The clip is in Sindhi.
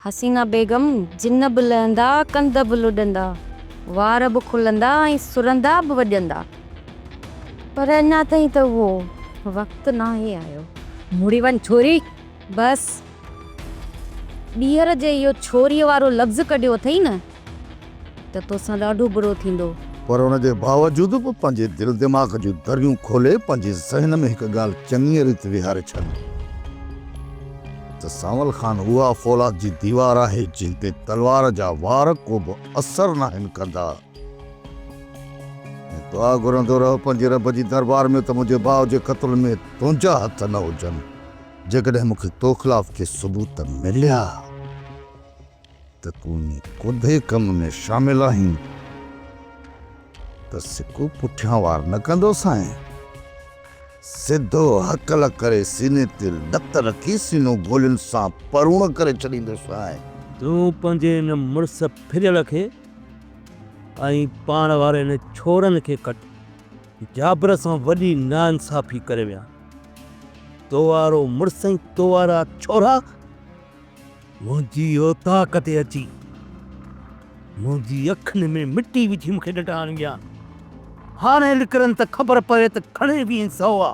حسينه بيگم، جن به لهندا، ڪنڌ به لڏندا، وار به کلندا ۽ سرندا به وڄندا. پر اڃا تائين ته اهو وقت ناهي آيو. مڙي وڃ ڇوري! بس! ٻيهر جي اهو ڇوريء وارو لفظ ڪڍيو اٿئي نه ته توسان ڏاڍو برو ٿيندو. پر ان جي باوجود به پنهنجي دل دماغ جون دريون کولي پنهنجي ذهن ۾ هڪ ڳالهه چڱيء ريت ويهاري ڇڏ ته سانول خان اها فولاد جي ديوار آهي جنهن تي تلوار جا وار ڪو به اثر ناهن ڪندا ۽ دعا گهرندو رهه پنهنجي رب جي دربار ۾ ته منهنجي ڀاء جي قتل ۾ تنهنجا هٿ نه هجن. جيڪڏهن مون کي تو خلاف ڪي ثبوت مليا. ته تون ڪوڌي ڪم ۾ شامل آهين ته سڪو پٺيان وار نه ڪندوسانء. سڌو هڪل ڪري سيني تي لت رکي سينو گولين سان پروڻ ڪري ڇڏيندوسانء. تون پنهنجي ان مڙس ڦريل کي ۽ پاڻ واري ان ڇورن کي ڪٽ. جابر سان وڏي ناانصافي ڪري ويا. تو وارو مڙس ۽ تو وارا ڇورا منهنجي اوطاق تي اچي منهنجي اکين ۾ مٽي وجهي مون کي ڏنڊا هڻي ويا. هاڻي نڪرن ته خبر پوي ته کڻي ويهين سئو آ.